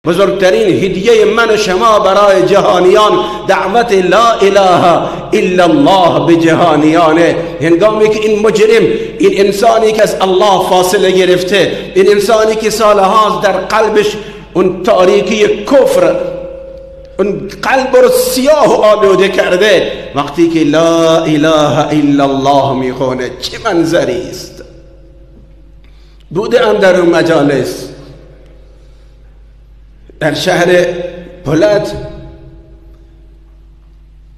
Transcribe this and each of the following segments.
بزرگترین هدیه من و شما برای جهانیان دعوت لا اله الا الله به جهانیانه. هنگامی که این مجرم، این انسانی که از الله فاصله گرفته، این انسانی که سالهاست در قلبش اون تاریکی کفر اون قلب رو سیاه و آلوده کرده، وقتی که لا اله الا الله میخونه چه منظری است. بوده هم در اون مجالس در شهر پلت،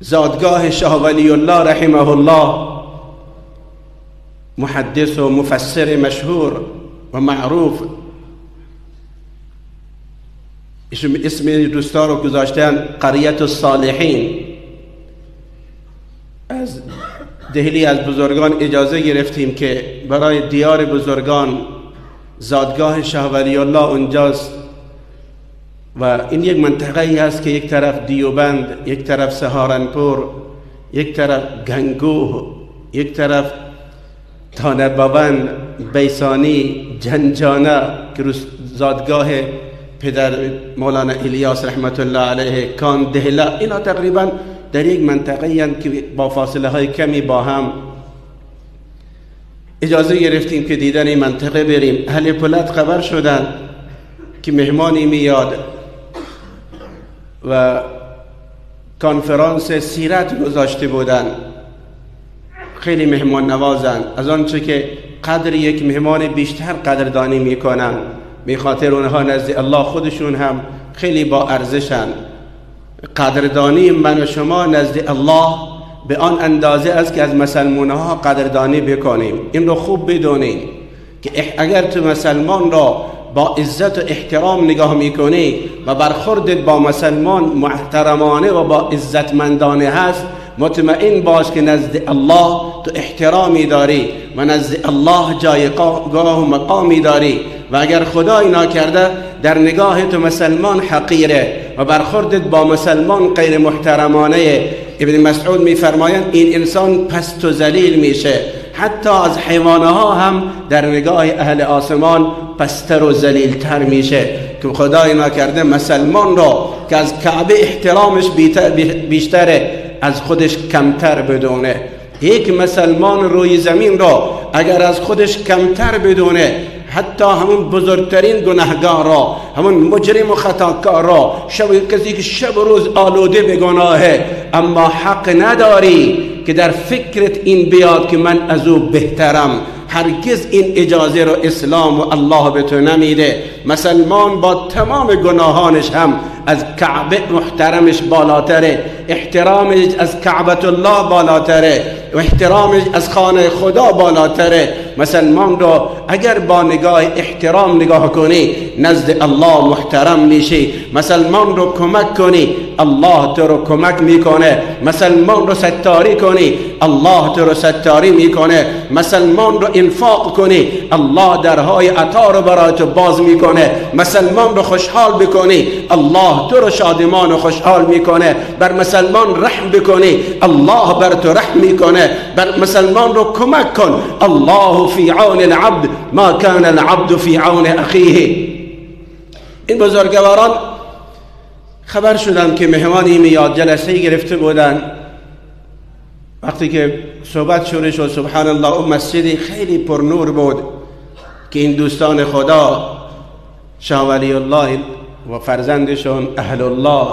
زادگاه شاه ولی الله رحمه الله، محدث و مفسر مشهور و معروف، اسم دوستا رو گذاشتن قریت الصالحین. از دهلی از بزرگان اجازه گرفتیم که برای دیار بزرگان، زادگاه شاه ولی الله اونجاست و این یک منطقه ای هست که یک طرف دیوبند، یک طرف سهارنپور، یک طرف گنگوه، یک طرف تانبوان، بیسانی، جنجانه که زادگاه پدر مولانا الیاس رحمت الله علیه، کان دهله، اینا تقریبا در یک منطقه هستند که با فاصله های کمی با هم. اجازه گرفتیم که دیدن این منطقه بریم. اهل پلت خبر شدن که مهمانی میاد و کنفرانس سیرت گذاشته بودن. خیلی مهمان نوازن، از آنچه که قدر یک مهمان بیشتر قدردانی میکنن، به خاطر اونها نزد الله خودشون هم خیلی با ارزشن. قدردانی من و شما نزد الله به آن اندازه است که از مسلمانها قدردانی بکنیم. این رو خوب بدونیم که اگر تو مسلمان را با عزت و احترام نگاه میکنی و برخوردت با مسلمان محترمانه و با عزتمندانه هست، مطمئن باش که نزد الله تو احترامی داری و نزد الله جایگاه و مقامی داری. و اگر خدای ناکرده در نگاه تو مسلمان حقیره و برخوردت با مسلمان غیر محترمانه، ابن مسعود میفرمایند این انسان پست و ذلیل میشه، حتی از حیوانها هم در نگاه اهل آسمان پستر و ذلیلتر میشه. که خدای ناکرده مسلمان را که از کعبه احترامش بیشتره از خودش کمتر بدونه. یک مسلمان روی زمین را اگر از خودش کمتر بدونه، حتی همون بزرگترین گناهگار را، همون مجرم و خطاکار را، شب کسی که شب و روز آلوده به گناهه، اما حق نداری که در فکرت این بیاد که من از او بهترم. هرگز این اجازه رو اسلام و الله به تو نمیده. مسلمان با تمام گناهانش هم از کعبه محترمش بالاتره، احترامش از کعبة الله بالاتره و احترامش از خانه خدا بالاتره. مسلمان رو اگر با نگاه احترام نگاه کنی نزد الله محترم میشی. مسلمان رو کمک کنی الله تو رو کمک میکنه. مسلمان رو ستاری کنی الله تو رو ستاری میکنه. مسلمان رو انفاق کنی الله درهای عطا رو برای تو باز میکنه. مسلمان رو خوشحال بکنی الله تو رو شادمان و خوشحال میکنه. بر مسلمان رحم بکنی الله بر تو رحم میکنه. بر مسلمان رو کمک کن، الله فی عون العبد ما کان العبد فی عون اخیه. این بزرگواران خبر شدم که مهمانی میاد، جلسه گرفته بودن. وقتی که صحبت شروع شد، سبحان الله، اون مسجدی خیلی پر نور بود که این دوستان خدا شاه ولی الله و فرزندشون اهل الله،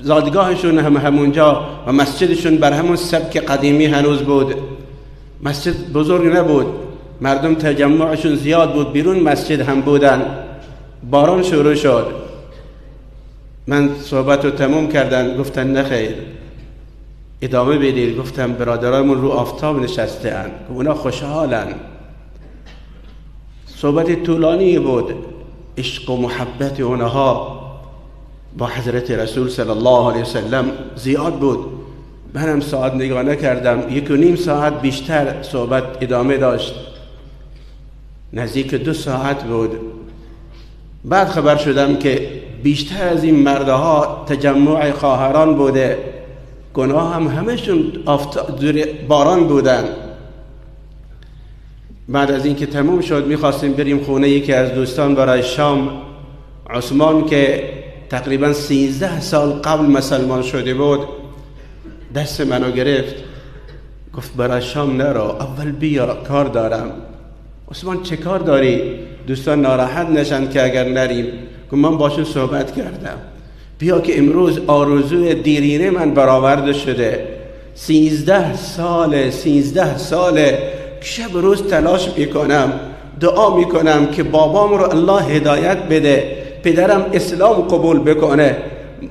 زادگاهشون هم همونجا و مسجدشون بر همون سبک قدیمی هنوز بود. مسجد بزرگ نبود، مردم تجمعشون زیاد بود، بیرون مسجد هم بودن. باران شروع شد، من صحبت رو تموم کردن، گفتن نه خیر ادامه بدید. گفتم برادرامون رو آفتاب نشسته اند، اونا خوشحالن. صحبت طولانی بود، عشق و محبت اونها با حضرت رسول صلی الله علیه وسلم زیاد بود. منم ساعت نگاه نکردم، 1.5 ساعت بیشتر صحبت ادامه داشت، نزدیک 2 ساعت بود. بعد خبر شدم که بیشتر از این مردها تجمع خواهران بوده، گناه هم همشون باران بودن. بعد از اینکه تموم شد میخواستیم بریم خونه یکی از دوستان برای شام. عثمان که تقریبا 13 سال قبل مسلمان شده بود دست منو گرفت، گفت برای شام نرو، اول بیا کار دارم. عثمان چه کار داری؟ دوستان ناراحت نشن که اگر نریم. گفت من باشون صحبت کردم، بیا که امروز آرزوی دیرینه من برآورده شده. 13 ساله، 13 ساله شب روز تلاش میکنم، دعا میکنم که بابام رو الله هدایت بده، پدرم اسلام قبول بکنه.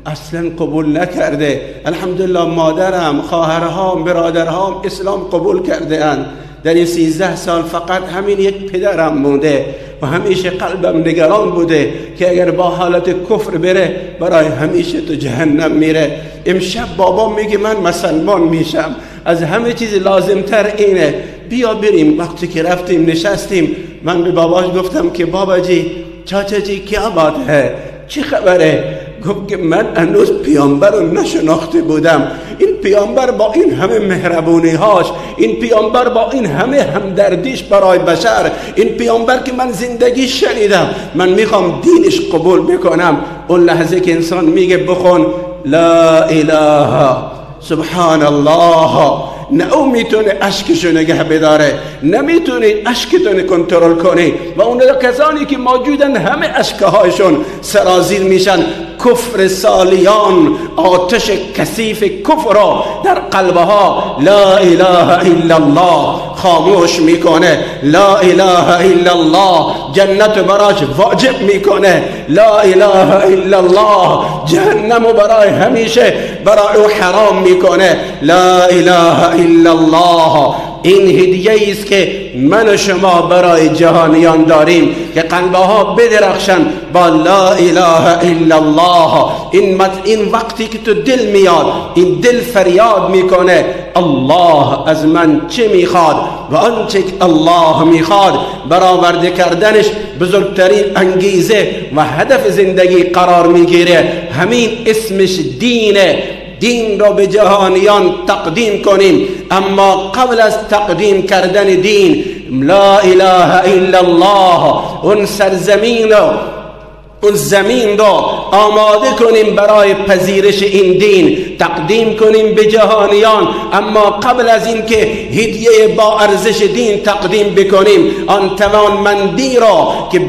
اصلا قبول نکرده. الحمدلله مادرم، خواهرهام، برادرهام اسلام قبول کرده اند. در این 13 سال فقط همین یک پدرم مونده و همیشه قلبم نگران بوده که اگر با حالت کفر بره برای همیشه تو جهنم میره. امشب بابام میگه من مسلمان میشم، از همه چیز لازمتر اینه، بیا بریم. وقتی که رفتیم نشستیم، من به باباش گفتم که بابا جی، چاچا جی کیا بات ہے، چه خبره؟ گفت که من هنوز پیامبر رو نشناخته بودم. این پیامبر با این همه مهربونی هاش، این پیامبر با این همه همدردیش برای بشر، این پیامبر که من زندگی شنیدم، من میخوام دینش قبول بکنم. اون لحظه که انسان میگه بخون لا اله سبحان الله، نه او میتونه اشکشو نگه بداره، نمیتونه اشکتون کنترل کنی و اون کسانی که موجودن همه اشکهایشون سرازیر میشن. کفر سالیان، آتش کثیف کفر را در قلبها لا اله الا الله خاموش میکنه. لا اله الا الله جنت براش واجب میکنه. لا اله الا الله جهنم برای همیشه برای او حرام میکنه. لا اله الا الله این هدیه است که من و شما برای جهانیان داریم که قلبها بدرخشن با لا اله الا الله. این وقتی که تو دل میاد، این دل فریاد میکنه الله از من چه میخواد و آنچه که الله میخواد برآورده کردنش بزرگترین انگیزه و هدف زندگی قرار میگیره. همین اسمش دینه. دین را به جهانیان تقدیم کنیم، اما قبل از تقدیم کردن دین لا اله الا الله اون سرزمین را، اون زمین را آماده کنیم برای پذیرش این دین، تقدیم کنیم به جهانیان. اما قبل از اینکه هدیه با ارزش دین تقدیم بکنیم، آن توانمندی را که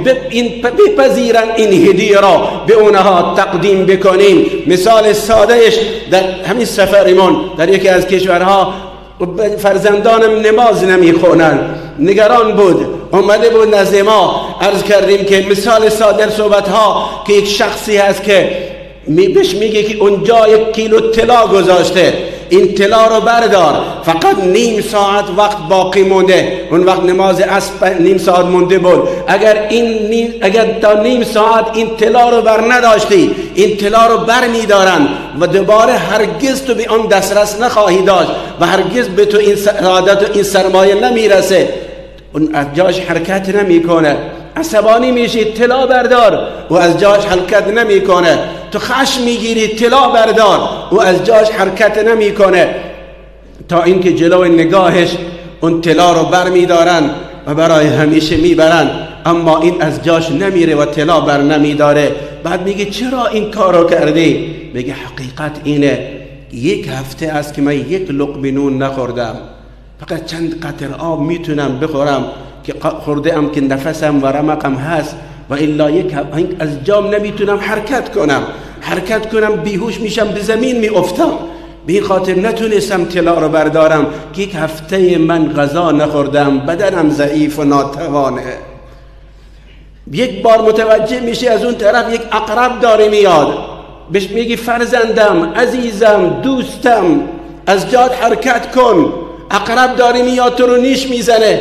بپذیرن این هدیه را به اونها تقدیم بکنیم. مثال سادهش در همین سفرمان در یکی از کشورها فرزندانم نماز نمیخونن، نگران بود، اومده بود نزد ما. عرض کردیم که مثال ساده صحبت ها که یک شخصی هست که بهش میگه که اونجا 1 کیلو طلا گذاشته، این طلا رو بردار، فقط نیم ساعت وقت باقی مونده، اون وقت نماز عصر نیم ساعت مونده بود، اگر تا نیم ساعت این طلا رو بر نداشتی، این طلا رو بر میدارن و دوباره هرگز تو به آن دسترس نخواهی داشت و هرگز به تو این سعادت و این سرمایه نمیرسه. اون از جاش حرکت نمیکنه، عصبانی میشی، طلا بردار، و از جاش حرکت نمیکنه. تو خشم میگیری، طلا بردار، و از جاش حرکت نمیکنه، تا اینکه جلوی نگاهش اون طلا رو بر میدارن و برای همیشه میبرن، اما این از جاش نمیره و طلا بر نمیداره. بعد میگه چرا این کارو کردی؟ میگه حقیقت اینه، 1 هفته است که من 1 لقمه نون نخوردم، فقط چند قطر آب میتونم بخورم که خورده ام که نفسم و رمقم هست، و الا از جام نمیتونم حرکت کنم، حرکت کنم بیهوش میشم، به زمین میافتم. به این خاطر نتونستم طلا رو بردارم که 1 هفته من غذا نخوردم، بدنم ضعیف و ناتوانه. 1 بار متوجه میشه از اون طرف یک عقرب داره میاد، بهش میگی فرزندم، عزیزم، دوستم، از جاد حرکت کن، عقرب داره میاد تو رو نیش میزنه.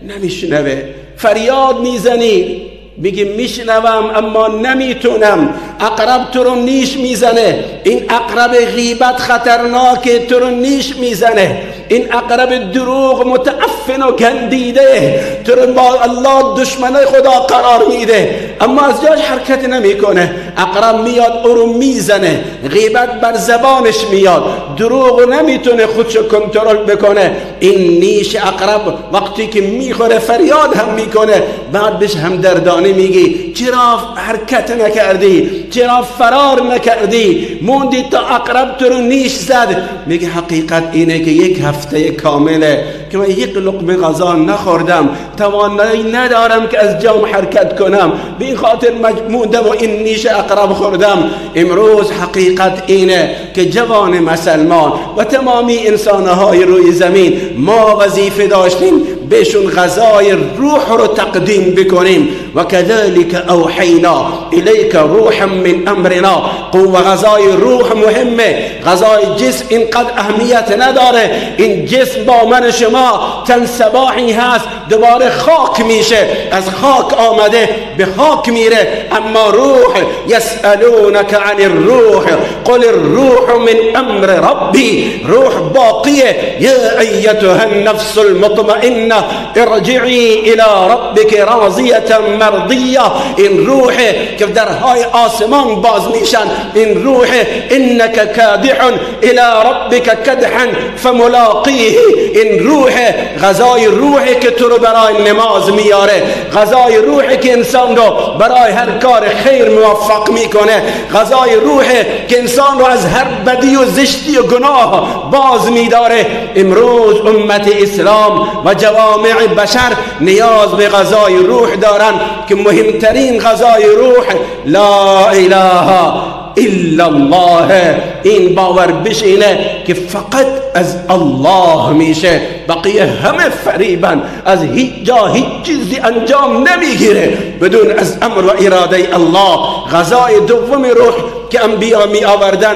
نمیشنوه، فریاد میزنی، میگه میشنوم اما نمیتونم، عقرب تو رو نیش میزنه. این عقرب غیبت خطرناکه، تو رو نیش میزنه. این عقرب دروغ متعفن و گندیده، تو رو با الله دشمن خدا قرار میده. اما از جاش حرکت نمیکنه. عقرب میاد او رو میزنه، غیبت بر زبانش میاد، دروغ نمیتونه خودشو کنترل بکنه. این نیش عقرب وقتی که میخوره فریاد هم میکنه، بعد بهش همدردانه میگی چرا حرکت نکردی، چرا فرار نکردی، موندی تا عقرب تو رو نیش زد. میگه حقیقت اینه که یک هفته کامله که من یک لقمه غذا نخوردم، توانایی ندارم که از جام حرکت کنم، به این خاطر موندم و این نیش عقرب خوردم. امروز حقیقت اینه که جوان مسلمان و تمامی انسانهای روی زمین ما وظیفه داشتیم بهشون غذای روح رو تقدیم بکنیم. و كذلك اوحینا الیک روحا من امرنا. قوه غذای روح مهمه، غذای جسم اینقدر اهمیت نداره. این جسم با من شما تن صباحی هست، دوباره خاک میشه، از خاک آمده به خاک میره. اما روح، یسألونک عن الروح قل الروح من امر ربی، روح باقیه. یا ایتها النفس المطمئنه ارجعی الى ربک راضیه مرضیه. این روح که درهای آسمان باز میشن، این روح انک کادح الى ربک کدحا فملاقیه. این روح غذای روحی که تو رو برای نماز میاره، غذای روحی که انسان رو برای هر کار خیر موفق میکنه، غذای روحی که انسان رو از هر بدی و زشتی و گناه باز میداره. امروز امت اسلام و جوامع بشر نیاز به غذای روح دارن که مهمترین غذای روح لا اله الا الله. این باور بشینه که فقط از الله میشه، بقیه همه فریبن، از هیچ جا هیچ چیزی انجام نمیگیره بدون از امر و اراده الله. غذای دوم روح که انبیا می آوردن،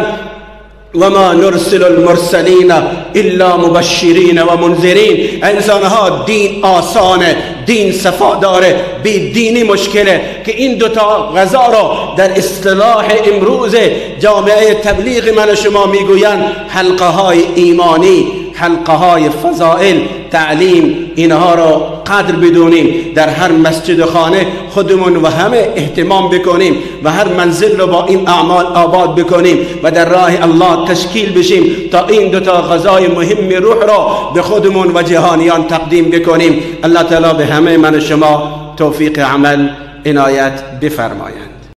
و ما نرسل المرسلین الا مبشرین و منذرین. انسانها دین آسانه، دین صفا داره، بی دینی مشکله که این دوتا غذا رو در اصطلاح امروز جامعه تبلیغ من و شما میگویند حلقه های ایمانی، حلقه های فضائل، تعلیم. اینها رو قدر بدونیم، در هر مسجد خانه خودمون و همه اهتمام بکنیم و هر منزل رو با این اعمال آباد بکنیم و در راه الله تشکیل بشیم تا این دوتا غذای مهم روح رو به خودمون و جهانیان تقدیم بکنیم. الله تعالی به همه من و شما توفیق عمل عنایت بفرمایند.